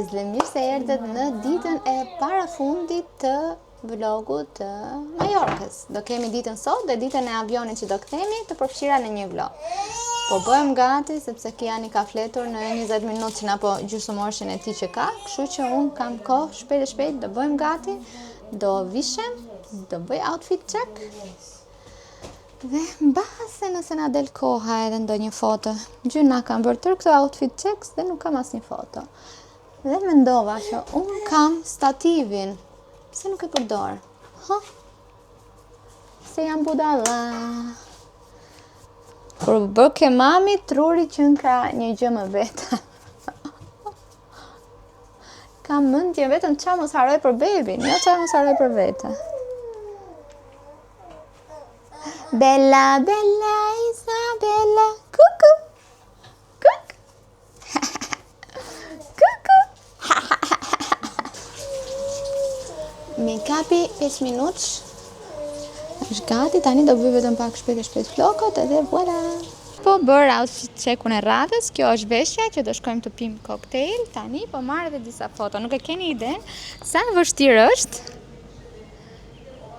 guys dhe mirë se erdhët në ditën e parafundit të vlogut të Majorkës. Do kemi ditën sot dhe ditën e avionit që do kthehemi të përfshira në një vlog. Po bëhem gati sepse Kiani ka fletur në 20 minutë apo gjysmorëshin e tij që ka, kështu që unë kam kohë shpejt e shpejt do bëhem gati, do vishem, do bëj outfit check. Dhe mbase nëse na del koha edhe ndonjë foto. Gjynah kam bërë tërë këto outfit checks dhe nuk kam asnjë foto. Dhe mendova që unë kam stativin. Pse nuk e përdor? Ha? Se jam budalla. Kur bëke mami, truri që ka një gjë më vete. Kam mendje vetëm ça mos harroj për bebin, jo ça mos harroj për vete. Bella, bella, Isabella, kuku, kuk, kuku. Make-upi 5 minutë është gati, tani do bëj vetëm pak shpejt e shpejt flokët edhe voilà. Po bëra outfit check-un e radhës, kjo është veshja që do shkojmë të pim koktejl, tani po marr edhe disa foto, nuk e keni idenë sa e vështirë është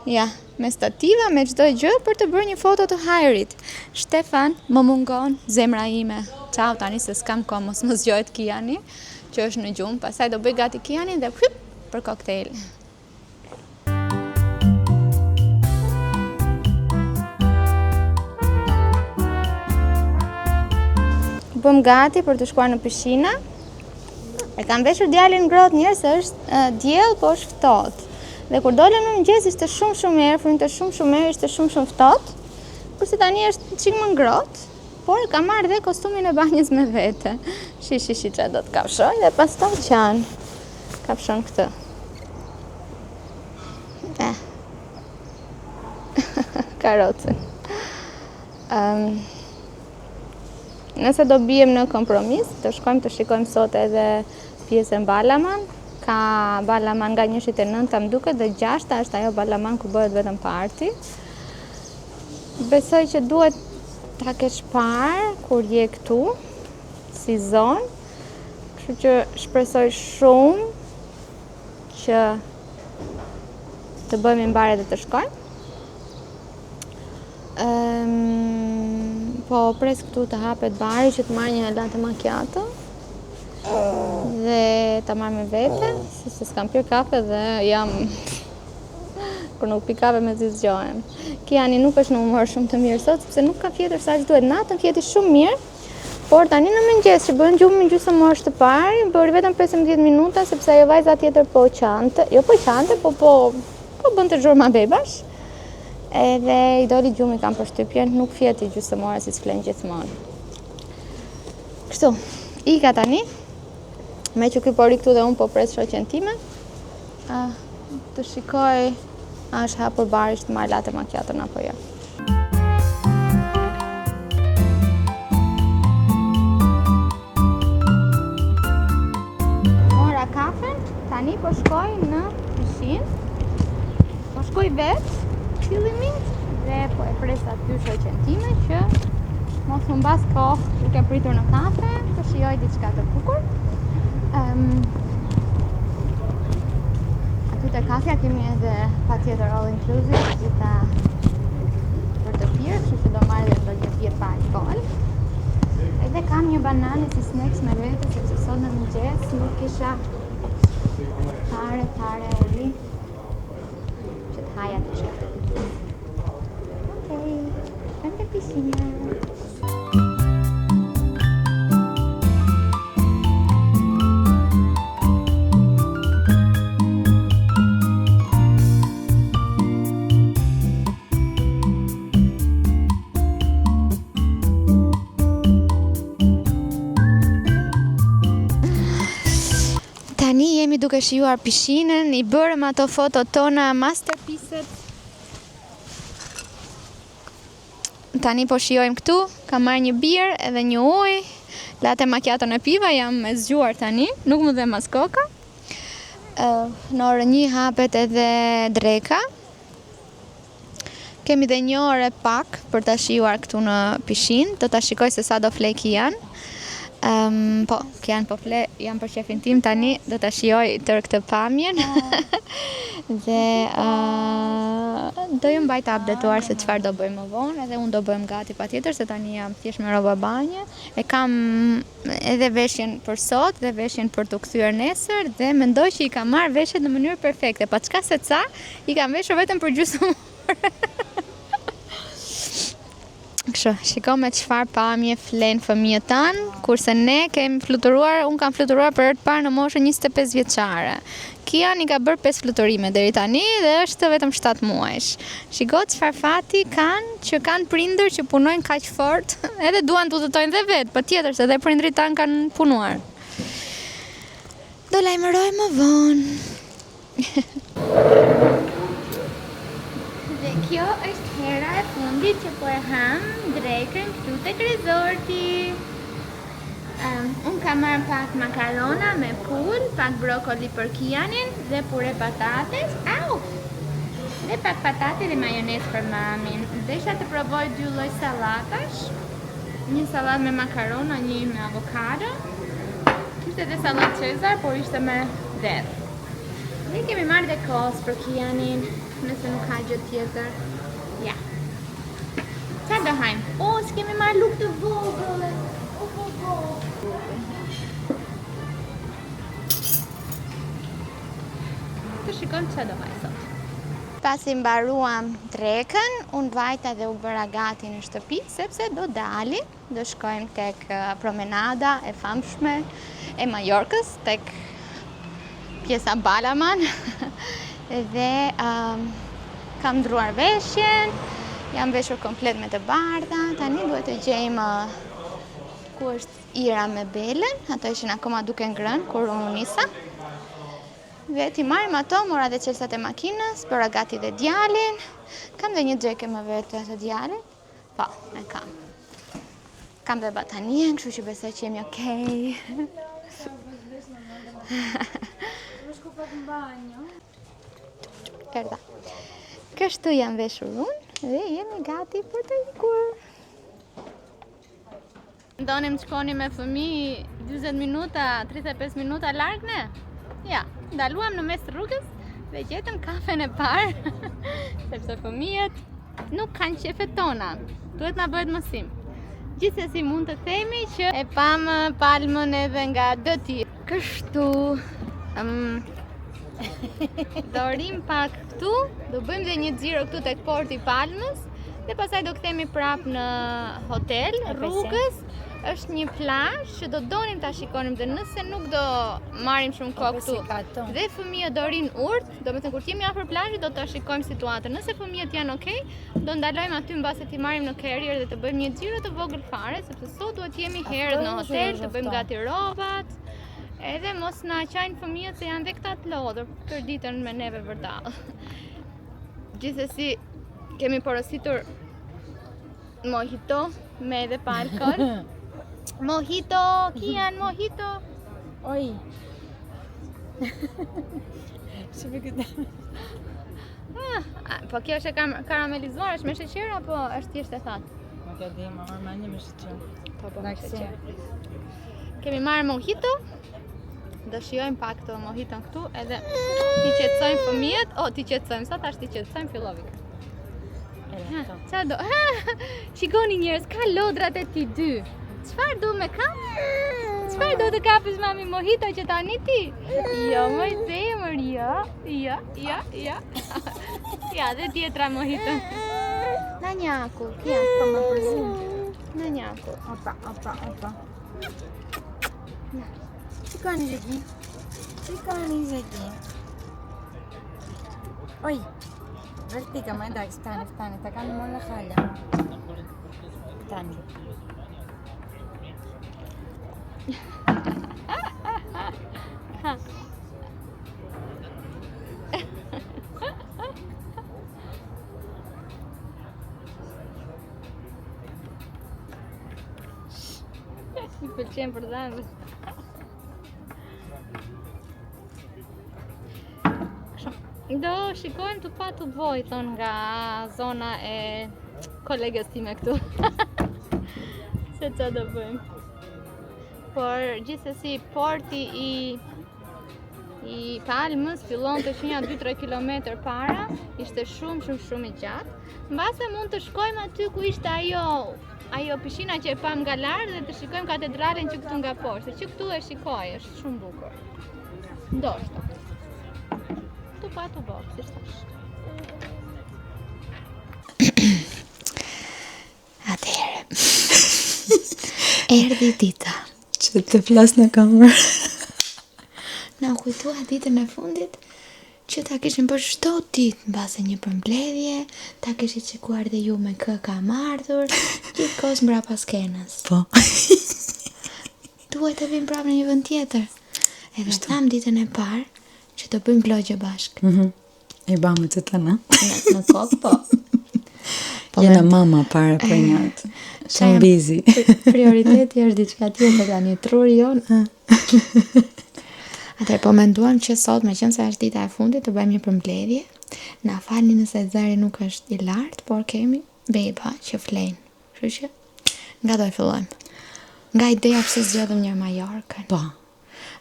Ja, me stativa, me çdo gjë për të bërë një foto të hajrit. Shtefan, më mungon zemra ime. Ciao tani se s'kam kohë, mos më zgjohet Kiani, që është në gjumë. Pastaj do bëj gati Kianin dhe hyp për koktejl. Bëm gati për të shkuar në pishina. E kam veshur djalin ngrohtë njëherë se është diell, po është ftohtë. Dhe kur dolëm në mëngjes ishte shumë shumë erë, frynte shumë shumë erë, ishte shumë shumë ftohtë. Kurse tani është çik më ngrohtë, por e kam marrë dhe kostumin e banjës me vete. Shi shi shi ça do të kafshoj dhe pastaj qan. Kafshon këtë. Eh. Karocën. Um, Nëse do biem në kompromis, do shkojmë të shikojmë sot edhe pjesën Balaman. Ka Balaman nga njëshi te nënta më duket dhe gjashta është ajo Balaman ku bëhet vetëm party. Besoj që duhet ta kesh parë kur je këtu, si zonë. Kështu që shpresoj shumë që të bëhemi mbarë dhe të shkojmë. Um, po pres këtu të hapet bari që të marr një latte macchiato dhe ta marr me vete, se s'kam pirë kafe dhe jam kur nuk pi kafe mezi zgjohem. Kiani nuk është në humor shumë të mirë sot, sepse nuk ka fjetur sa që duhet. Natën fjeti shumë mirë, por tani në mëngjes që bën gjumë në gjysmë orë të parë, bëri vetëm 15 minuta sepse ajo vajza tjetër po qante, jo po qante, po po po bënte zhurma bebash. Edhe i doli gjumi kam përshtypjen, nuk fjeti gjysmë ore siç flen gjithmonë. Kështu, ika tani, meqë ky po rri këtu dhe unë po pres shoqen time, ah, të shikoj a është hapur bari që të marr latte macchiaton apo jo. Mora kafen, tani po shkoj në pishinë. Po shkoj vetë, fillimisht, dhe po e pres aty shoqen time që mos humbas kohë duke pritur në kafe, të shijoj diçka të bukur. Um, aty te kafja kemi edhe patjetër all inclusive, të gjitha për të pirë, kështu që do marr edhe ndonjë birrë pa alkool. Edhe kam një banane si snacks me vete, sepse sot në mëngjes nuk kisha fare, fare uri që të haja diçka. Okej, okay, te pishina. Tani jemi duke shijuar pishinën, i bërëm ato fotot tona masterpieces. Tani po shijojmë këtu, kam marrë një birrë edhe një ujë. Latte macchiaton e piva, jam e zgjuar tani, nuk më dhemb as koka. Në orën 1 hapet edhe dreka. Kemi dhe një orë e pak për ta shijuar këtu në pishinë, do ta shikoj se sa do flejë Kian. Um, po, Kian po fle, jam për qefin tim tani, do ta shijoj tërë këtë pamjen. dhe uh, do ju mbaj të updateuar se çfarë do bëjmë më vonë, edhe unë do bëhem gati patjetër se tani jam thjesht me rroba banje. E kam edhe veshjen për sot dhe veshjen për t'u kthyer nesër dhe mendoj që i kam marrë veshjet në mënyrë perfekte. Pa çka se ca, i kam veshur vetëm për gjysmë ore. Kështu, shiko me çfarë pamje flen fëmijët tanë, kurse ne kemi fluturuar, unë kam fluturuar për herë të parë në moshën 25 vjeçare. Kian i ka bërë 5 fluturime deri tani dhe është vetëm 7 muajsh. Shiko çfarë fati kanë që kanë prindër që punojnë kaq fort, edhe duan të udhëtojnë dhe vetë, patjetër se dhe prindërit tanë kanë punuar. Do lajmëroj më vonë. Dhe kjo është hera e fundit që po e ham drekën këtu tek rezorti. Um, unë kam marrë pak makarona me pulë, pak brokoli për Kianin dhe pure patates. Au! Dhe pak patate dhe majonezë për mamin. Desha të provoj dy lloj sallatash. Një sallatë me makarona, një me avokado. Kishte edhe sallatë Cezar, por ishte me derr. Ne kemi marrë dhe kos për Kianin, nëse nuk ka gjë tjetër. Ja. Ça do hajmë? O, s'kemi marrë lugë të vogël. O, o, o. Të shikojmë ça do hajmë sot. Pasi mbaruam drekën, unë vajta dhe u bëra gati në shtëpi, sepse do dalim. Do shkojmë tek promenada e famshme e Majorkës, tek pjesa Balaman dhe um, kam ndruar veshjen, jam veshur komplet me të bardha, tani duhet të gjejmë uh, ku është Ira me Belën, ato ishin akoma duke ngrënë kur unë nisa. Dhe t'i marrim ato, mora dhe çelësat e makinës, bëra gati dhe djalin. Kam dhe një xheke më vete të djalit. Po, e kam. Kam dhe batanijen, kështu që besoj që jemi okej. Erdha. Kështu jam veshur unë dhe jemi gati për të ikur. Donim të shkonim me fëmijë 40 minuta, 35 minuta larg ne? Ja, ndaluam në mes rrugës dhe gjetëm kafen e parë, sepse fëmijët nuk kanë qefet tona. Duhet na bëhet mësim. Gjithsesi mund të themi që e pamë palmën edhe nga deti. Kështu, um, do rrim pak këtu, do bëjmë dhe një xhiro këtu tek porti i Palmës, Dhe pastaj do kthehemi prap në hotel, rrugës është një plazh që do donim ta shikonim dhe nëse nuk do marrim shumë kohë këtu. Dhe fëmijët do rrinë urtë, domethënë kur të jemi afër plazhit do ta shikojmë situatën. Nëse fëmijët janë okay, do ndalojmë aty mbase t'i marrim në carrier dhe të bëjmë një xhiro të vogël fare, sepse sot duhet të jemi herët në hotel, të bëjmë gati rrobat. Edhe mos na qajnë fëmijët se janë dhe këta të lodhur tërë ditën me neve vërdallë. Gjithsesi kemi porositur mojito me edhe pa alkool. Mojito, Kian, mojito. Oj. Si për këtë? Ah, po kjo është e karamelizuar, është me sheqer apo është thjesht e thatë? Nuk e di, ma marrë mendje me sheqer. Po, po, me sheqer. Kemi marrë mojito. Do shijojmë pak të mojiton këtu edhe t'i qetësojmë fëmijët. O, t'i qetësojmë, sa tash t'i qetësojmë fillovi. Ça do? Shikoni njerëz, ka lodrat e tij dy. Çfarë do me kap? Çfarë do të kapësh mami mojito që tani ti? Jo, moj zemër, jo, jo, jo, jo. Ja, dhe tjetra mojito. Na një akull, kja. Po më përzim. Na një akull. Opa, opa, opa. Shikoni Zeki. Shikoni Zeki. Oj. Vertika, më εντάξει, φτάνει, φτάνει. Τα κάνουμε όλα χάλια. Φτάνει. I pëlqen për dhëmbë. Do shikojmë të pa të boj, thonë nga zona e kolegës time këtu. Se ça do bëjmë. Por gjithsesi porti i i Palmës fillonte që nja 2-3 km para, ishte shumë shumë shumë i gjatë. Mbase mund të shkojmë aty ku ishte ajo ajo pishina që e pamë nga lart dhe të shikojmë katedralen që këtu nga poshtë, që këtu e shikoj, është shumë bukur. Ndoshta. Tu pa tu bo, si thash. Atëherë. Erdhi dita. Që të flas në kamerë. Na u kujtua ditën e fundit që ta kishim bërë çdo ditë mbase një përmbledhje, ta kishit shikuar dhe ju me kë kam ardhur, gjithë kohës mbrapa skenës. Po. Duhet të vim prapë në një vend tjetër. Edhe thamë ditën e parë që të bëjmë vlogje bashkë. Mm -hmm. I bamë të të në. Në, në kokë, po. Po Jena mama para për një atë. Shumë busy. Prioriteti është diçka tjetër tani, truri jonë. Atëherë po menduam që sot, meqenëse është dita e fundit, të bëjmë një përmbledhje. Na falni nëse zëri nuk është i lartë, por kemi beba që flejnë. Kështu që nga do e fillojmë? Nga ideja pse zgjodhëm një Mallorcën. Po.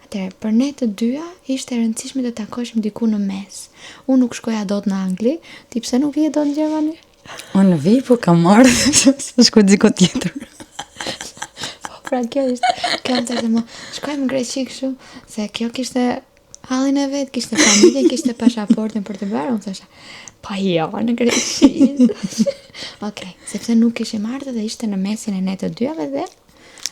Atëherë, për ne të dyja ishte e rëndësishme të takoheshim diku në mes. Unë nuk shkoja dot në Angli, ti pse nuk vije dot në Gjermani? Unë vij, po kam marrë, se shkoj diku tjetër. Po, pra kjo ishte, kjo më thoshte mua, shkojmë në Greqi kështu, se kjo kishte hallin e vet, kishte familjen, kishte pasaportën për të bërë, unë thosha, po jo, në Greqi. Okej, sepse nuk kishim ardhur dhe ishte në mesin e ne të dyjave dhe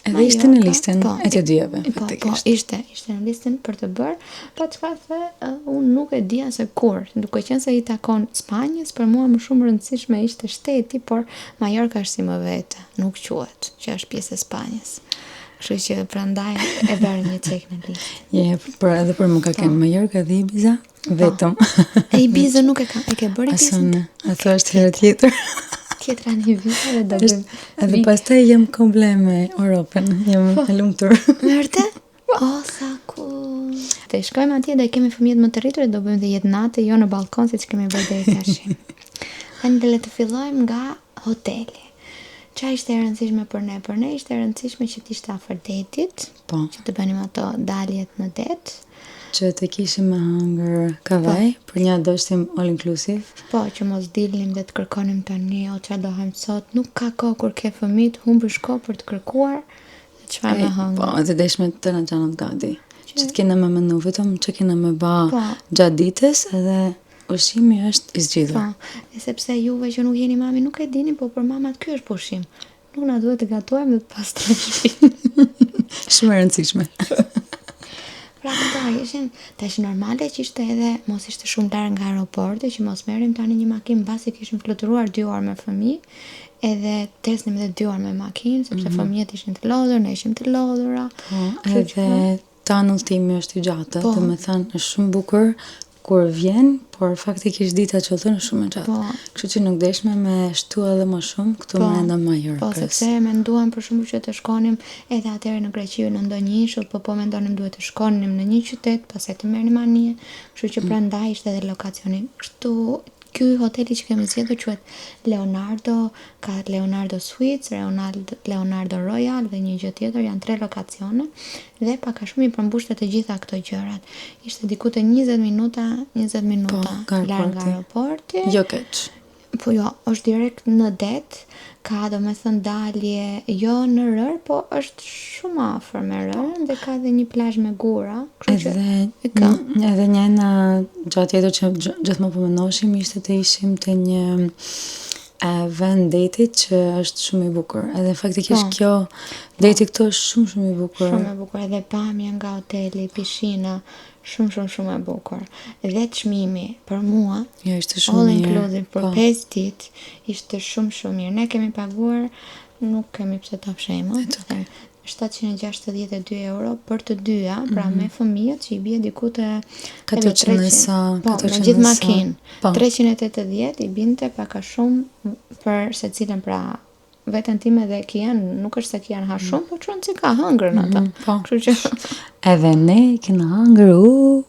Edhe ishte në listën po, e të dyjave, po, po, ishte, ishte në listën për të bërë, pa çka the, uh, unë nuk e dija se kur, duke qenë se i takon Spanjës, për mua më shumë rëndësishme ishte shteti, por Mallorca është si më vete, nuk quhet, që është pjesë e Spanjës. Kështu që prandaj e bërë një çek në listë. Je, për edhe për mua ka qenë po. Mallorca dhe Ibiza, po. vetëm. E Ibiza nuk e ka, e ke bërë Ibiza? Asun, a thua është herë tjetër. Tjetra në Ibiza dhe do bëjmë. Edhe pastaj jam komple me Europën, jam po. e lumtur. Me vërtet? O, sa cool. Të shkojmë atje do i kemi fëmijët më të rritur dhe do bëjmë dhe jetë nate, jo në balkon siç kemi bërë deri tash. Tani le të fillojmë nga hoteli. Ça ishte e rëndësishme për ne? Për ne ishte e rëndësishme që të ishte afër detit, po. që të bënim ato daljet në det. Që të kishim me hangër kavaj, po. për një dështim all inclusive. Po, që mos dilnim dhe të kërkonim tani, o ça do hajmë sot, nuk ka kohë kur ke fëmijë të humbësh kohë për të kërkuar dhe çfarë me hëngër. Po, edhe deshme të na gjanat gati. Që, që të kena me menu vetëm që kena me ba po. gjatë ditës edhe Ushqimi është i zgjidhur. Po, e sepse juve që nuk jeni mami nuk e dini, po për mamat ky është pushim. Nuk na duhet të gatuajmë dhe të pastrojmë shtëpinë. Shumë e rëndësishme. Pra këto ishin, tash normale që ishte edhe mos ishte shumë larg nga aeroporti, që mos merrim tani një makinë mbasi kishim fluturuar 2 orë me fëmijë, edhe të ecnim edhe 2 orë me makinë, sepse mm -hmm. fëmijët ishin të lodhur, ne ishim të lodhura. Po, edhe Tan udhëtimi është i gjatë, po. domethënë është shumë bukur kur vjen, por faktikisht dita që udhëton është shumë e gjatë. Po. Kështu që nuk deshme me shtu edhe më shumë këtu po. brenda Majorkës. Po, sepse menduam për shembull që të shkonim edhe atëherë në Greqi në ndonjë ishull, po po mendonim duhet të shkonim në një qytet, pastaj të merrnim anije, kështu që mm. prandaj ishte edhe lokacioni. Kështu Ky hoteli që kemi zgjedhur quhet Leonardo, ka Leonardo Suites, Leonardo, Leonardo Royal dhe një gjë tjetër, janë tre lokacione dhe pak a shumë i përmbushte të gjitha këto gjërat. Ishte diku te 20 minuta, 20 minuta po, larg nga aeroporti. Jo keq. Po jo, është direkt në det, ka domethënë dalje jo në rërë, po është shumë afër me rërën dhe ka edhe një plazh me gura, kështu që edhe ka. Edhe një na gjë tjetër që gjithmonë po mendoshim ishte të ishim te një e, vend detit që është shumë i bukur. Edhe faktikisht po. kjo deti këtu është shumë shumë i bukur. Shumë i bukur edhe pamja nga hoteli, pishina, Shumë shumë shumë e bukur. Dhe çmimi për mua, jo, ishte shumë all inclusive për po. 5 ditë, ishte shumë shumë mirë. Ne kemi paguar, nuk kemi pse ta fshehim, okay. 762 euro për të dyja, mm -hmm. pra mhm. me fëmijët që i bie diku te 400 sa, po, me gjithë makinë. Po. 380 i binte pak a shumë për secilën pra veten time dhe Kian, nuk është se Kian ha shumë, po çon si ka hëngrën ato. Mm -hmm, po. Kështu që edhe ne kena hëngër u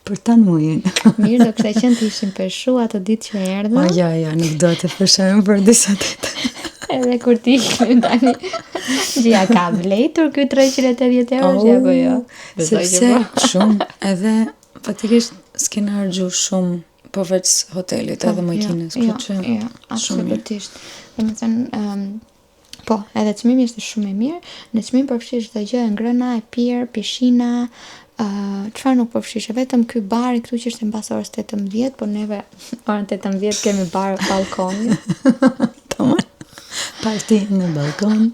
për tan mujin. Mirë, do kishte qenë të ishim peshu atë ditë që erdhëm. Po jo, jo, nuk do të peshojmë për disa ditë. Edhe kur ti iknim tani, që ja ka vlejtur ky 380 euro oh, apo jo? Sepse po. shumë, edhe faktikisht s'kena harxhu shumë përveç hotelit po, edhe jo, makinës, jo, kështu që jo, absolutisht. Domethënë, um, po, edhe çmimi ishte shumë i mirë. Në çmim përfshi çdo gjë, e ngrëna, e pirë, pishina, uh, çfarë nuk përfshishe, vetëm ky bari këtu që ishte mbas orës 18, po neve orën 18 kemi bar ballkoni. Tamam. Party në ballkon.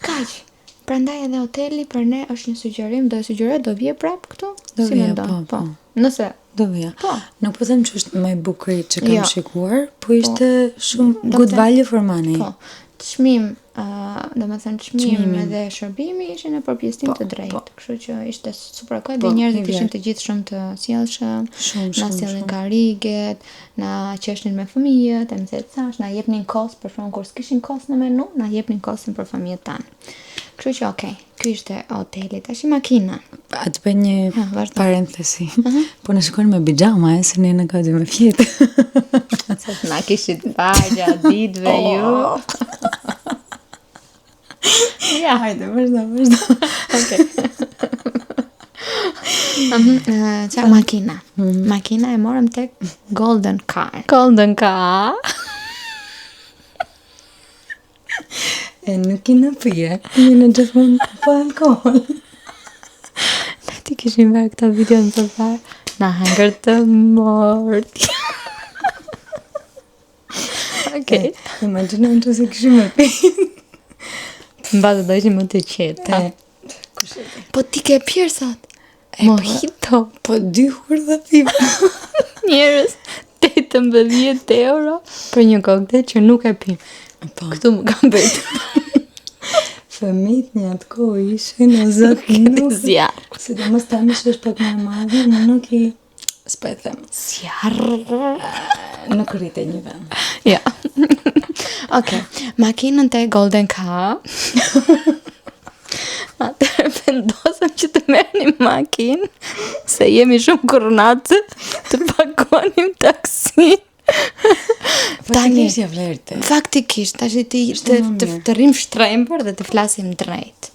Kaq. Prandaj edhe hoteli për ne është një sugjerim, do e sugjeroj, do vije prap këtu? Do si vija, po, po. Nëse do vija. Po. Nuk po them që është më i bukuri që kam jo. shikuar, po, po ishte shumë good value for money. Po. Çmim, uh, domethënë çmim edhe shërbimi ishin në përpjesëtim po, të drejtë. Po. Kështu që ishte super okay po, dhe njerëzit ishin të gjithë shumë të sjellshëm, shumë, na sjellin kariget, na qeshnin me fëmijët, e më se thash, na jepnin kos për shembull kur s'kishin kos në menu, na jepnin kosin për fëmijët tanë. Kështu që okay, ky ishte hoteli, tash makina. A të bëj një ha, parentesi. Uh -huh. Po na shikojnë me pijama, e, se ne në gati me fjetë. Se na kishit parë gjatë ditëve oh. ju. Ja, hajde, vazhdo, vazhdo. Okej. Mhm, qa makina. Mm -hmm. Makina e morëm tek Golden Car. Golden Car. E nuk i në pije, një në gjithmonë pa alkohol. Ne ti kishim bërë këto video në të parë, na hangër të mort. Okej. Okay. Imagjino në se kishim me pi. Mbase do ishim më të qetë. Po ti ke pirë sot? E, po, Mojito. Po dy hurdha piva. Njerëz, 18 euro për një koktel që nuk e pim. Po. Këtu më kam bëjtë. Fëmijët në atë kohë ishin o zot nuk zjarr. Sidomos tani që është pak më e madhe, nuk i s'po e them. Zjarr. Nuk rrite një vend. Ja. Okej. Makinën te Golden Car. Atëherë vendosëm që të merrnim makinë, se jemi shumë kurnacë të paguanim taksin. Faktikisht ja vlerte. Faktikisht, tash ti të, të, të rrim shtrembër dhe të flasim drejt.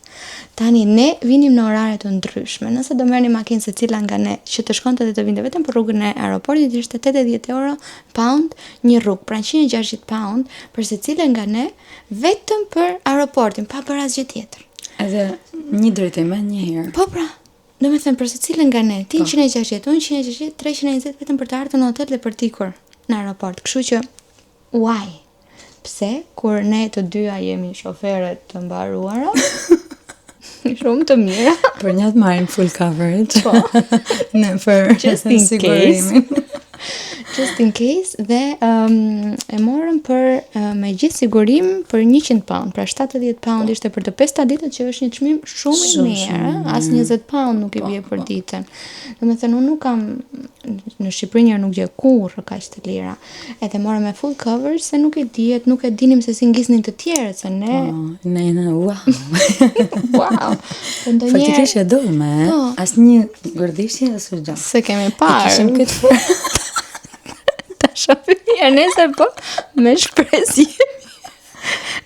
Tani ne vinim në orare të ndryshme. Nëse do merrnim makinë secila nga ne që të shkonte dhe të vinte vetëm për rrugën e aeroportit ishte 80 euro pound një rrugë, pra 160 pound për secilën nga ne vetëm për aeroportin, pa bërë asgjë tjetër. Edhe një drejtim, e një herë. Po pra, domethënë për secilën nga ne, ti 160, unë 160, 320 vetëm për të ardhur në hotel dhe për të ikur në aeroport. Kështu që why? Pse kur ne të dyja jemi shofere të mbaruara? Shumë të mira. Për një të marrim full coverage. Po. Në për Just in case. Just in case dhe um, e morëm për uh, me gjithë sigurim për 100 pound, pra 70 pound po. ishte për të pesta ditët që është një çmim shumë i mirë, as 20 pound nuk i po, bie për po. ditën. Domethënë unë nuk kam në Shqipëri njërë nuk gjej kurrë kaq të lira. Edhe morëm me full coverage se nuk e dihet, nuk e dinim se si ngisnin të tjerët, se ne Po, ne ne wow. wow. Po ndonjëherë Faktikisht e dolme, eh? Po. Asnjë gërdishje asgjë. Se kemi parë. E kishim këtë Ta shohim mirë nesër po me shpresë jemi.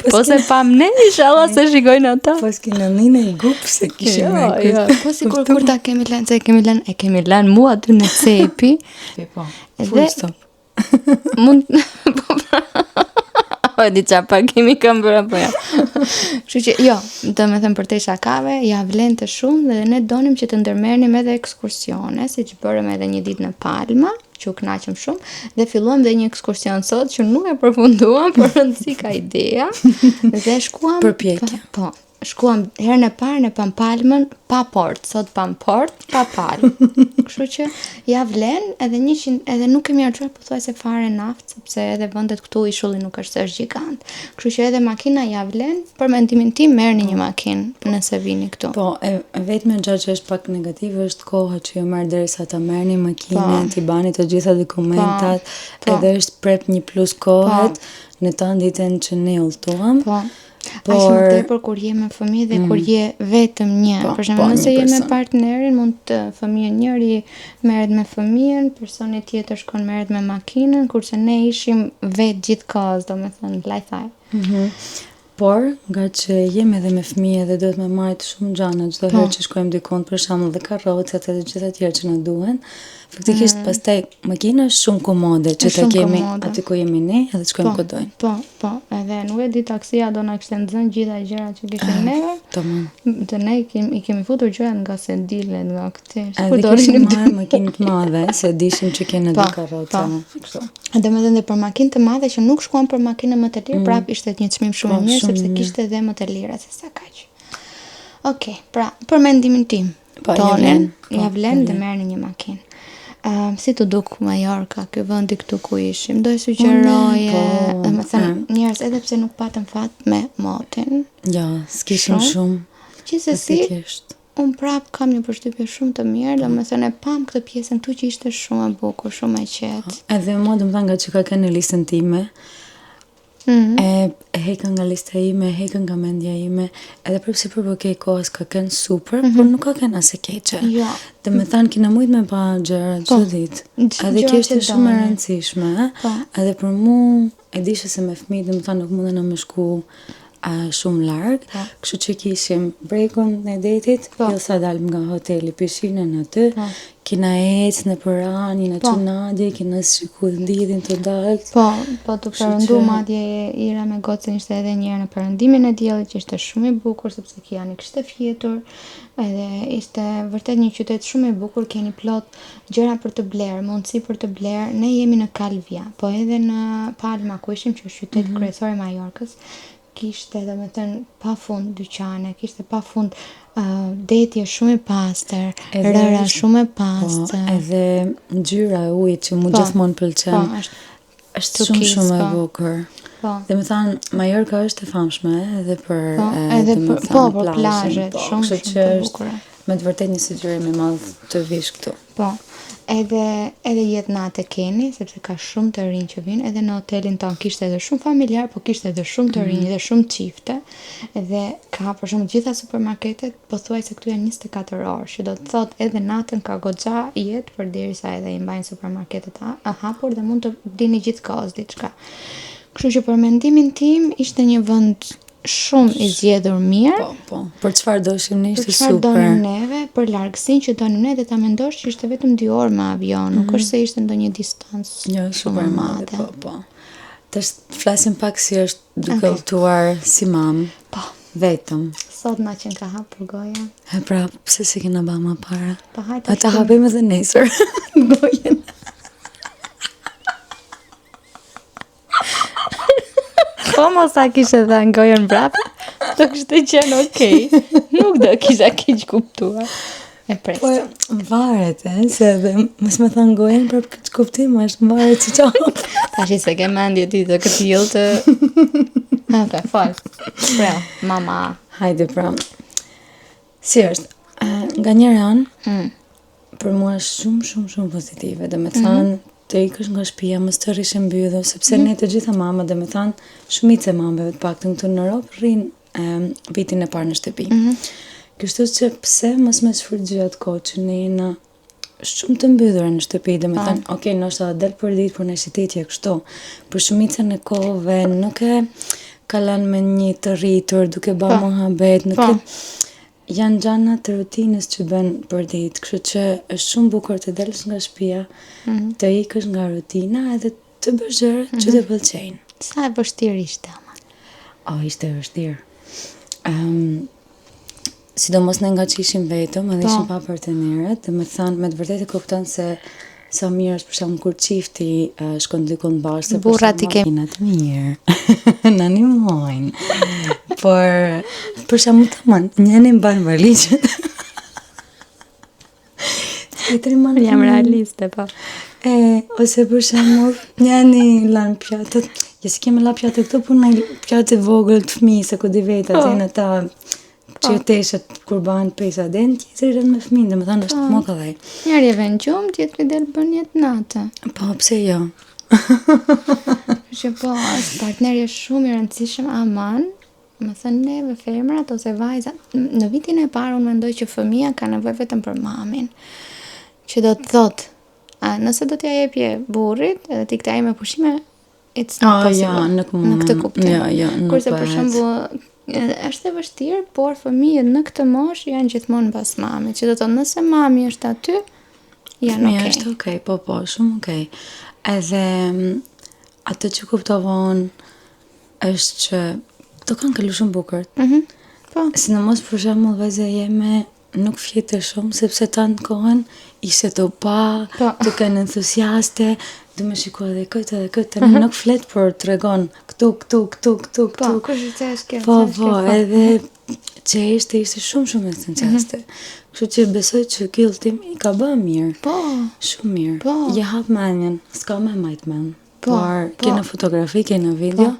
Po se pam ne, inshallah se shikojnë ata. Po s'ki në një në gup se kishim Jo, me jo, po si kur, kur ta kemi lënë, se e kemi lënë, e kemi lënë mu aty në cepi. Po, Edhe- full stop. Mund po pra. Po di ça parkimi kam bërë apo jo. Kështu që jo, do me thënë për te shakave, ja vlente shumë dhe ne donim që të ndërmerrnim edhe ekskursione, siç bërëm edhe një ditë në Palma, që u kënaqëm shumë dhe filluam dhe një ekskursion sot që nuk e përfunduam, por rëndësi ka ideja. Dhe shkuam Përpjekje. Po, shkuam herën e parë ne pam Palmën pa port, sot pam port pa palmë. Kështu që ja vlen edhe 100 edhe nuk kemi harxuar pothuajse fare naftë sepse edhe vendet këtu ishulli nuk është se është gjigant. Kështu që edhe makina ja vlen, për mendimin tim merrni një makinë nëse vini këtu. Po, e e vetmja gjë që është pak negative është koha që ju merr derisa ta merrni makinën, Po. t'i bani të gjitha dokumentat, Po. edhe është prep një plus kohet në tanë ditën që ne udhëtuam. Po. Por... Aq më tepër kur je me fëmijë dhe mm. kur je vetëm një. Po, për shembull, po, nëse një je me person. partnerin, mund të fëmijën njëri merret me fëmijën, personi tjetër shkon merret me makinën, kurse ne ishim vetë gjithkohës, domethënë lajthaj. Mm -hmm. Por, nga që jemi edhe me fëmijë dhe duhet me majtë shumë gjana çdo po. herë që shkojmë dikund, për shembull dhe karrocat edhe gjitha tjera që na duhen, faktikisht mm. pastaj makina është shumë komode që ta kemi komode. aty ku jemi ne edhe të shkojmë po, ku dojmë. Po, po, edhe nuk e di taksia do na kishte nxënë gjitha gjërat që kishim ah, neve. Tamam. Të ne i kemi, i kemi futur gjërat nga sedilet, nga këte. Edhe kishim marrë makinë të madhe, se dishim që kena po, dy karroca. Po. Kështu. Domethënë dhe për makinë të madhe që nuk shkuan për makinë më të lirë, mm. prapë ishte një çmim shumë i po, mirë sepse kishte dhe më të lira se sa kaq. Okej, okay, pra për mendimin tim, po, tonin, po, ja vlen dhe merrni një makinë. Um, si t'u duk Mallorca, ky vendi këtu ku ishim, do e sugjeroje, po, domethënë, njerëz edhe pse nuk patëm fat me motin. Jo, s'kishim shumë. Gjithsesi, Unë prapë kam një përshtypje shumë të mirë, domethënë e pam këtë pjesën këtu që ishte shumë e bukur, shumë e qetë. Edhe mua domethënë nga që ka qenë në listën time, mm -hmm. e, e heka nga lista ime, e heka nga mendja ime, edhe prapë se prapë okej, koha s'ka qenë super, mm -hmm. por nuk ka qenë as e keqe. Jo. Domethënë kena mujt me pa gjëra po. çdo ditë. Edhe kjo ishte shumë e rëndësishme, po. Edhe për mu e disha se me fëmijë domethënë nuk mundena me shku shumë larg, po. kështu që kishim bregun e detit, po. jo sa dalim nga hoteli pishinën aty, po. kina ecë nëpër anë, jena po. që madje, kina shiku diellin tu dalë. Po, po tu perëndu që... madje Ira me gocën ishte edhe njëherë në perëndimin e diellit që ishte shumë i bukur, sepse Kiani kishte fjetur, edhe ishte vërtet një qytet shumë i bukur, keni plot gjëra për të blerë, mundësi për të blerë, ne jemi në Calvia, po edhe në Palma ku ishim që është qyteti mm -hmm. kryesor i Majorkës, kishte domethënë pa fund dyqane, kishte pa fund uh, deti është shumë i pastër, rëra shumë e po, pastër. Po, edhe ngjyra e ujit që mu po, gjithmonë pëlqen. Po, është është shumë shumë e po. bukur. Po. Domethënë, Mallorca është e famshme edhe për po, edhe për po, për plazhet, po, shumë shumë të bukura. Me të vërtetë një sugjerim i madh të vish këtu. Po. Edhe edhe jetë nate keni, sepse ka shumë të rinj që vijnë, edhe në hotelin tonë kishte edhe shumë familjar, po kishte edhe shumë të rinj mm. dhe shumë çifte. Dhe ka për shembull gjitha supermarketet pothuajse këtu janë 24 orë, që do të thotë edhe natën ka goxha jetë përderisa edhe i mbajnë supermarketet të hapur dhe mund të blini gjithë kohës diçka. Kështu që për mendimin tim ishte një vend shumë i zgjedhur mirë. Po, po. Për çfarë doshim ne ishte super. Për çfarë donim neve, për largësinë që donim ne dhe ta mendosh që ishte vetëm 2 orë me avion, mm -hmm. nuk mhm. është se ishte ndonjë distancë jo, shumë e madhe. Po, po. Tash flasim pak si është duke okay. udhëtuar si mam. Po. Vetëm. Sot na qenka hapur goja. E pra, pse s'e kena ba ma para? Po hajde. Ta hapim edhe nesër gojën. Po mos ta kishe dhënë gojën mbrapa, do kishte qenë okej. Nuk do kisha keqkuptuar. E pres. Po, varet, e, se edhe mos me thënë gojën për keqkuptim, është varet që qa. Tash se ke mendje ti të këtillë të... Ok, fol. Preo, mama. Hajde, pra. Si është? Nga njëra anë, mm. për mua është shumë, shumë, shumë pozitive. Domethënë, mm -hmm. të ikësh nga shtëpia, mos të rrish e mbyllur, sepse mm -hmm. ne të gjitha mamat, domethënë, shumica e mamave të paktën këtu në Europë rrinë um, vitin e parë në shtëpi. Mm -hmm. Kështu që pse mos me shfrytëzu atë kohë që ne jena shumë të mbyllura në shtëpi, domethënë, po. ok, ndoshta del për ditë për në shëtitje kështu, për shumicën e kohëve nuk e kalon me një të rritur, duke ba po. muhabet, nuk po. e janë gjana të rutinës që bën për ditë, kështu që është shumë bukur të dalësh nga shtëpia, mm -hmm. të ikësh nga rutina edhe të bësh gjëra mm -hmm. që të mhm. pëlqejnë. Sa e vështirë ishte ama? O, ishte e vështirë. Um, sidomos ne nga që ishim vetëm, edhe po. ishim pa partnerët, domethënë, me të vërtetë e kupton se sa mirë është për shembull kur çifti uh, shkon dikund bashkë, se burrat i kemi të mirë. Na ndihmojnë. Por për shembull tamam, njëri mban valixhet. Tjetri mban Jam realiste, po. E, ose për shembull, njëri lan pjatat. Jo si kemi la pjatë këto, por në pjatë e vogël të fëmijë, se ku di vetë, atë po. ata që po. teshat kur bëhen pesa den, tjetri rrin me fëmijën, domethënë është po. më kollaj. Njëri e vën gjumë, tjetri del bën jetë nate. Po, pse jo? Që po, partneri është shumë i rëndësishëm, aman, Domethënë neve femrat ose vajzat, në vitin e parë unë mendoj që fëmija ka nevojë vetëm për mamin. Që do të thotë, a, nëse do t'ja jepje burrit edhe ti këta me pushime, It's not oh, possible. Jo, nuk mund. Në këtë kuptim. Jo, jo, nuk Kurse për shembull është e vështirë, por fëmijët në këtë moshë janë gjithmonë mbas mamit, që do të thotë nëse mami është aty, janë okay. okay. Është okay, po po, shumë okay. Edhe mm, atë që kuptova unë është që të kanë kalu shumë bukur. Mm -hmm. Po. Sidomos për shembull vajza jeme nuk fjete shumë sepse tanë kohën ishte të pa, po. të kanë entuziaste, du me shiku edhe këtë edhe këtë, mm -hmm. nuk flet por tregon këtu, këtu, këtu, këtu, po, këtu. Po, kush është është kjo? Po, po, edhe që ishte, ishte shumë shumë entuziaste. Mm -hmm. Kështu që besoj që ky udhëtim i ka bë mirë. Po. Shumë mirë. Po. Ja hap mendjen, s'ka me majt mend. Po, por po. ke në fotografi, ke në video. Po.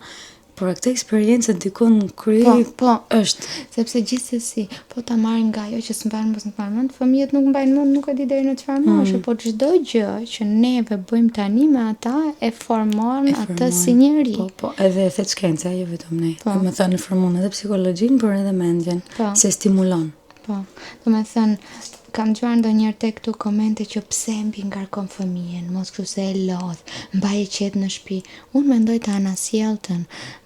Por këtë eksperiencë dikun në kry po, po. është. Sepse gjithsesi, po ta marrim nga ajo që s'mban mos s'mban mend, fëmijët nuk mbajnë mend, nuk e di deri në çfarë moshe, mm. po çdo gjë që neve bëjmë tani me ata e formon, E atë si njeri. Po, po, edhe e thet shkenca, jo vetëm ne. Po. Do të thënë formon edhe psikologjinë, por edhe mendjen, Po. se stimulon. Po, do me thënë, kam dëgjuar ndonjëherë tek këtu komente që pse mbi ngarkon fëmijën, mos kështu se e lodh, mbaj e qetë në shtëpi. Unë mendoj të anasjelltën.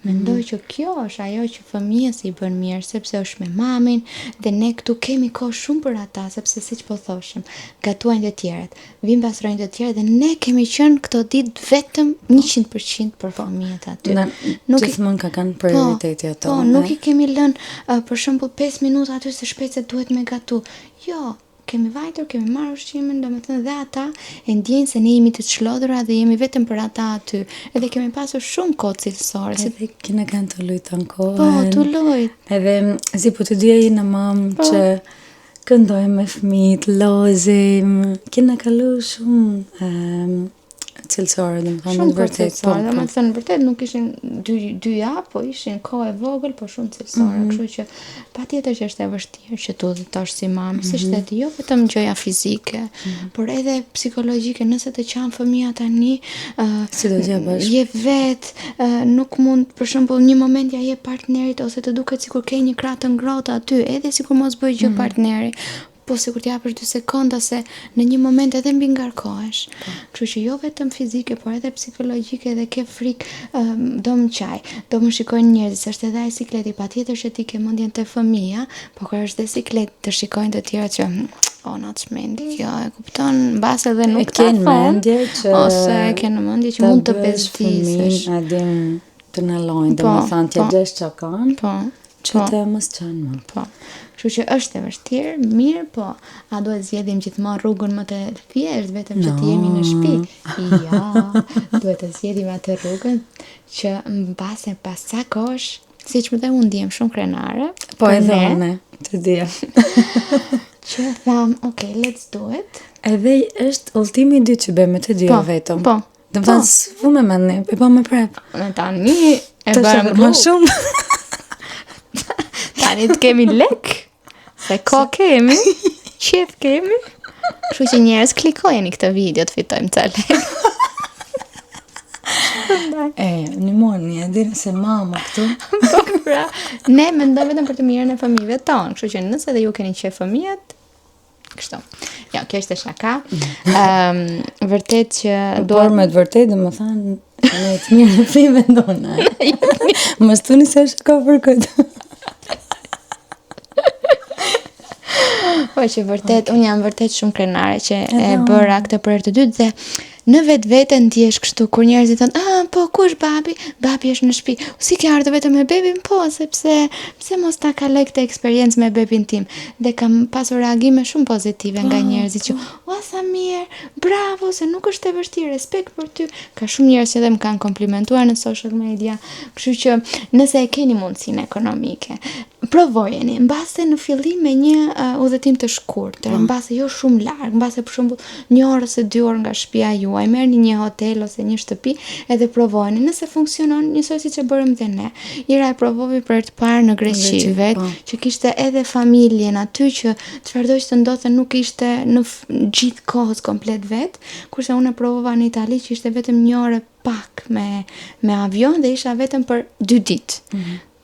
Mendoj mm. që kjo është ajo që fëmijës i bën mirë, sepse është me mamin dhe ne këtu kemi kohë shumë për ata, sepse siç po thoshim, gatuajnë të tjerët, vijnë pastrojnë të tjerët dhe ne kemi qenë këto ditë vetëm 100% për fëmijët aty. Na, Nuk i- gjithmonë ka kanë prioriteti ato. Po, nuk i kemi lënë uh, për shembull 5 minuta aty se shpejt se duhet me gatu. Jo, kemi vajtur, kemi marrë ushqimin, domethënë dhe ata e ndjejnë se ne jemi të çlodhura dhe jemi vetëm për ata aty. Edhe kemi pasur shumë kohë cilësore, si Edhe kena kanë të lujtë në kohën. po, tu lujt. Edhe si po të dyja jena mam Po. që këndojmë me fëmijët, lozim, kena kalu shumë um, cilësore, do të thonë, Shumë me të kohë vërtet, po, cilësore, po. domethënë vërtet nuk ishin dy dy javë, po ishin kohë e vogël, po shumë cilësore, Mhm. kështu që patjetër që është e vështirë që tu udhëtosh si mam, siç Mhm. the ti, jo vetëm gjëja fizike, por edhe psikologjike, nëse të qan fëmia tani, ë Si do t'ja bësh? Je vet, ë, nuk mund, për shembull, një moment ja jep partnerit ose të duket sikur ke një krah të ngrohtë aty, edhe sikur mos bëj Mhm. gjë partneri. Po sikur t'japësh 2 sekonda se në një moment edhe mbi ngarkohesh. Po. Kështu që jo vetëm fizike, por edhe psikologjike dhe ke frikë, ëm, do më qaj, do më shikojnë njerëzit, se është edhe ai sikleti, patjetër që ti ke mendjen te fëmia, po kur është dhe siklet të shikojnë të tjerët që "Hm, o na çmendi kjo, e kupton, mbase edhe nuk E ta ke në thon, mendje që ose e ke në mendje që ta mund të bësh bezdisësh. fëmijën, A din të nalojnë, do Po, më thënë, t'ja po. gjesh që kanë, Po. që po. të mos qanë më. Po. Kështu që është e vështirë, mirë, po a duhet zgjedhim gjithmonë rrugën më të thjeshtë vetëm që të jemi në shtëpi? Jo, duhet të zgjedhim atë rrugën që mbase pas ca kohësh, siç më the unë ndihem shumë krenare. Po për edhe ne, unë, të dyja. Që tham, okay, let's do it. Edhe është udhëtimi i dytë që bëjmë të dyja Po, vetëm. po, Do të po. thënë, s'vu me mendni, e bëm me prep. Në tani e Tash bëjmë edhe më rrugë. shumë. Tani të kemi lek, se ko kemi, qef kemi. Kështu që njerëz klikojeni këtë video të fitojmë ca lek. E, një morë, e dini se mama këtu. Po pra, ne mendojmë vetëm për të mirën e fëmijëve tonë, kështu që nëse edhe ju keni qef fëmijët, kështu. Jo, kjo ishte shaka. Ëm, vërtet që Por me të vërtetë, do më thënë, ne të mirën e fëmijëve tona. Mos thoni se është ka për këtë. Po që vërtet, unë jam vërtet shumë krenare që e bëra këtë për herë të dytë dhe në vetvete ndjesh kështu kur njerëzit thonë, "Ah, po ku është babi? Babi është në shtëpi." Si ke ardhur vetëm me bebin? Po, sepse pse mos ta kaloj këtë eksperiencë me bebin tim? Dhe kam pasur reagime shumë pozitive nga njerëzit që, "Ua sa mirë, bravo, se nuk është e vështirë, respekt për ty." Ka shumë njerëz që edhe më kanë komplimentuar në social media, kështu që nëse e keni mundësinë ekonomike, provojeni, mbase në fillim me një uh, udhëtim të shkurtër, mbase jo shumë larg, mbase për shembull një orë ose dy orë nga shtëpia juaj, merrni një hotel ose një shtëpi edhe provojeni. Nëse funksionon, njësoj siç e bërëm dhe ne. Ira e provoi për herë të parë në Greqi Greqi, vet, po. që kishte edhe familjen aty që çfarëdo që të ndodhte nuk ishte në gjithë kohës komplet vet, kurse unë e provova në Itali që ishte vetëm një orë e pak me me avion dhe isha vetëm për dy ditë.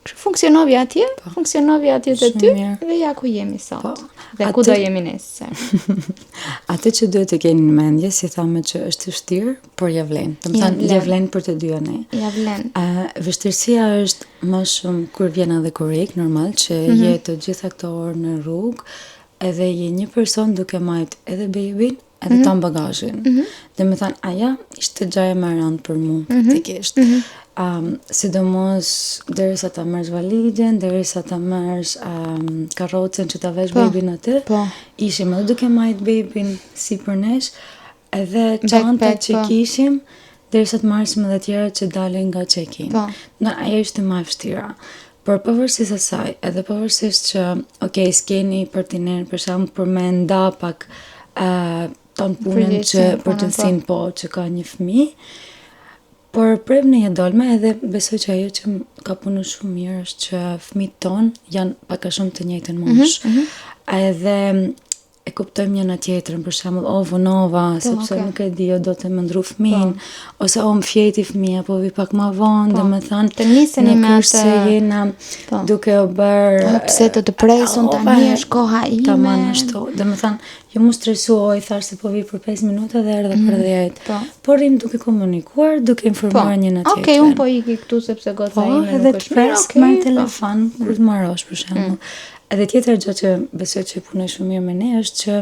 Kështu funksionovi atje, po. funksionovi atje te ty dhe ja ku jemi sot. Po. Dhe ku do jemi nesër. Atë që duhet të keni në mendje, si thamë që është e vështirë, por ja vlen. Domethënë, ja vlen për të dyja ne. Ja vlen. Uh, vështirësia është më shumë kur vjen edhe kur ik, normal, që mm -hmm. je të gjitha këto orë në rrugë, edhe je një person duke majt edhe bebin, edhe mm -hmm. tan bagazhin. Mm -hmm. Domethënë, aja ishte gjaja më e rëndë për mu, mm -hmm. faktikisht. Mm -hmm. um, sidomos, derisa ta merrsh valixhen, derisa ta merrsh um, karrocën që ta vesh po, bebin aty, po. ishim edhe duke majt bebin sipër nesh, edhe çantat që po. kishim, derisa të marrshim edhe tjera që dalin nga check-in. Po. Në, ajo ishte më e vështira. Por pavarësisht asaj, edhe pavarësisht që, ok, s'keni partner për shembull për me nda pak uh, ton punën që përgjegjësinë po. po që ka një fëmijë, por prapë ne ia dolëm edhe besoj që ajo që ka punu shumë mirë është që fëmijët tonë janë pak a shumë të njëjtën mhm, moshë. Mm -hmm. Edhe e kuptojmë njëna tjetrën, për shembull, o vonova, po, sepse okay. nuk e di, o do të më ndru fëmin, po. ose o më fjeti fëmija, po vi pak ma vonë, po. domethënë, të niseni me atë se jena po. duke u bërë... Po, pse të të pres unë tani është koha ime. Tamam ashtu, domethënë, jo m'u stresu, o i thash se po vi për 5 minuta dhe erdhe mm, për 10. Po. Po rrim duke komunikuar, duke informuar po. njëna tjetrën. Okej, okay, unë po iki këtu sepse goca po, ime nuk është mirë. Po, edhe të pres, okay, merr telefon, po. kur të marosh, për shembull. Mm. Edhe tjetra gjë që besoj që punoi shumë mirë me ne është që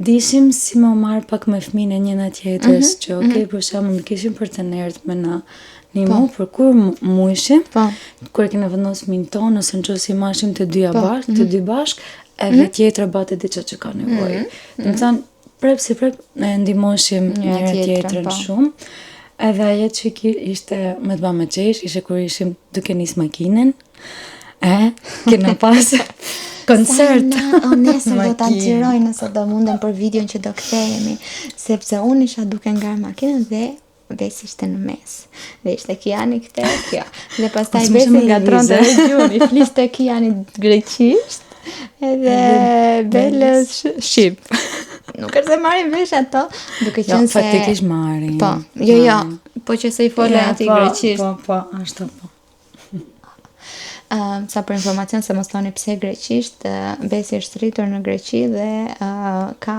dishim si me u marrë pak me fëmijën e njëna tjetrës, mm -hmm. që ok, mm -hmm. për shembull nuk ishim partnerët me na ndihmu, po. por kur mujshim, po. kur e kena vendos fëmijën tonë, ose në qoftë se i mashim të dyja po. bashkë, mm -hmm. të mhm. dy bashkë, edhe mm -hmm. tjetra bate diçka që ka nevojë. Mm -hmm. Domethënë, prep si prep ne ndihmoshim njëra tjetrën po. shumë. Edhe ajo që ishte me të ba me qesh, ishte kur ishim duke nis makinën, E, kena pas koncert. Sa na, o nesër do ta xhiroj nëse do mundem për videon që do kthehemi, sepse unë isha duke ngarë makinën dhe Besi ishte në mes. Dhe ishte Kiani këte kjo. Dhe pastaj Besi ngatërronte edhe gjuhën, i fliste Kiani greqisht edhe Belës shqip. Nuk është se marrin vesh ato, duke jo, qenë se faktikisht marrin. Po, jo, jo, po që se i fole ja, atij po, greqisht. Po, po, ashtu po. Uh, sa për informacion se mos thoni pse greqisht, uh, Besi është rritur në Greqi dhe uh, ka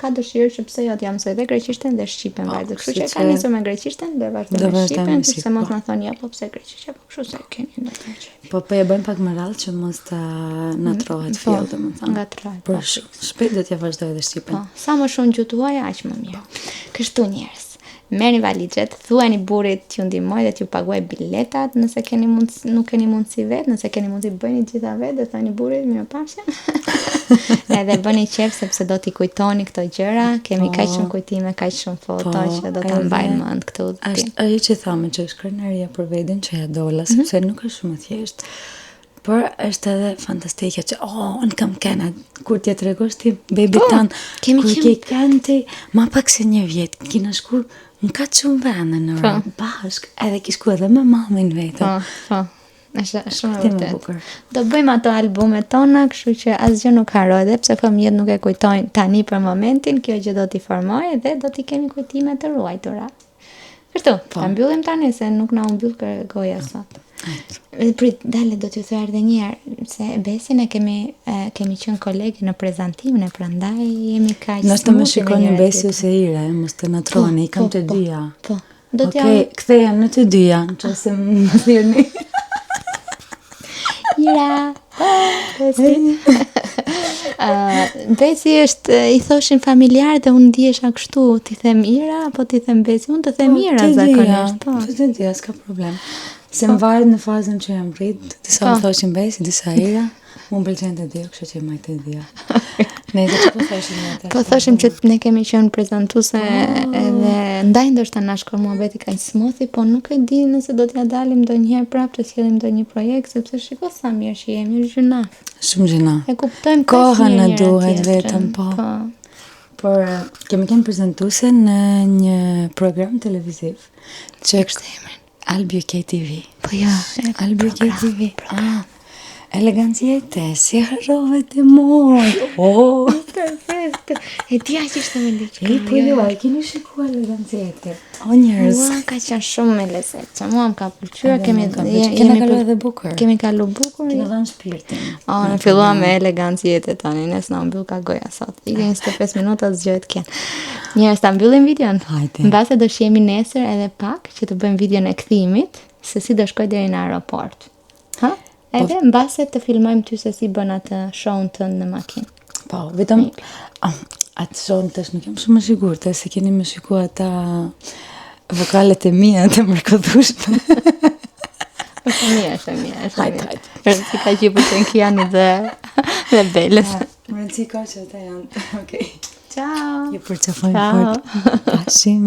ka dëshirë që pse jo t'ja mësoj dhe greqishten dhe shqipen po, vajzës. Kështu që ka nisur me greqishten dhe vazhdon me shqipen, kështu se mos po. na thoni jo, po pse greqisht apo kështu se keni ndonjë gjë. Po po e bëjmë pak më rrallë që mos të ngatërrohet mm, po, fill, domethënë. Ngatërrohet. Por po. shpejt do t'ja vazhdoj edhe shqipen. Po, sa më shumë gjuhë të huaja, aq më mirë. Kështu njerëz. Merrni valixhet, thuajini burrit t'ju ndihmojë dhe t'ju paguajë biletat nëse keni mundësi, nuk keni mundësi vetë, nëse keni mundësi bëjeni të gjitha vetë dhe thoni burrit mirupafshim. Edhe bëni qejf sepse do t'i kujtoni këto gjëra, kemi po, kaq shumë kujtime, kaq shumë foto po, që do ta mbajmë mend këtë udhëtim. Është ajo që thamë që është krenaria për veten që ja dola, mm -hmm. sepse nuk është shumë e thjeshtë. Por është edhe fantastike që oh, unë kam kenë, kur t'ja tregosh ti bebit po, tënd, kemi kur ke kenë ti, ma pak se një vjet, kina shku në kaq shumë vende në po. Europë, bashkë, edhe ki shku edhe me mamin vetëm. Po, po. Është shumë e vërtetë. Do bëjmë ato albumet tona, kështu që asgjë nuk harrohet, edhe pse fëmijët nuk e kujtojnë tani për momentin, kjo gjë do t'i formojë dhe do t'i kemi kujtime të ruajtura. Kështu, po. ta mbyllim tani se nuk na u mbyll goja sot. Prit, dale, do t'ju thoja edhe një herë se Besin e kemi e, kemi qenë kolege në prezantimin e prandaj jemi kaq. Nëse më shikoni Besi ose Ira, mos të ngatroni, po, kam po, të po, dyja. Po. Do t'ja Okej, kthehem në të dyja, nëse më thirrni. Ira. Besi. Uh, Besi është, i thoshin familjar dhe unë ndihesha kështu, t'i them Ira apo t'i them Besi, unë të them po, Ira zakonisht. Po, të dyja, s'ka problem. Se po. më varet në fazën që jam rrit, disa më po. thoshin Besi, disa Ira. Mu më pëlqen të dyja, kështu që mbaj të dyja. Ne edhe që po thoshim ne tash. Po thoshim që ne kemi qenë prezantuese oh. edhe ndaj ndoshta na shkon muhabeti kaq smooth, po nuk e di nëse do t'ja dalim ndonjëherë prapë të sjellim ndonjë projekt sepse shiko sa mirë që jemi, është gjynah. Shumë gjynah. E kuptojmë kaq Koha na duhet vetëm, po. Po. Por kemi qenë prezantuese në një program televiziv që kishte emrin Albi UK TV. Po ja, Albi UK TV. Ah, elegancë jete, si harrove ti moj. Oh. freskët. E dija që ishte me diçka. E, po jo, e keni shikuar elegancë O njerëz. Mua ka qenë shumë me lezet. Që mua më ka pëlqyer, kemi kemi kalu edhe bukur. Kemi kalu bukur. Kemi dhënë shpirtin. O, ne filluam me elegancë jete tani, ne s'na mbyll ka goja sot. I 25 minuta zgjohet Kian. Njerëz ta mbyllim videon. Hajde. Mbase do shihemi nesër edhe pak që të bëjmë videon e kthimit, se si do shkoj deri në aeroport. Ha? Po- edhe mbase të filmojmë ty se si bën atë show-n tënd në makinë. Po, vetëm ah, atë show tash nuk jam shumë e sigurt se keni më shiku ata vokalet e mia të mrekullueshme. Është mirë, është mirë, është Hajde, mirë. hajde. Rëndësi ka që i pëlqen Kiani dhe dhe Belës. Më rëndësi ka që ata janë. Okej. Ciao. Ju përqafojmë Ciao. fort. Pashim.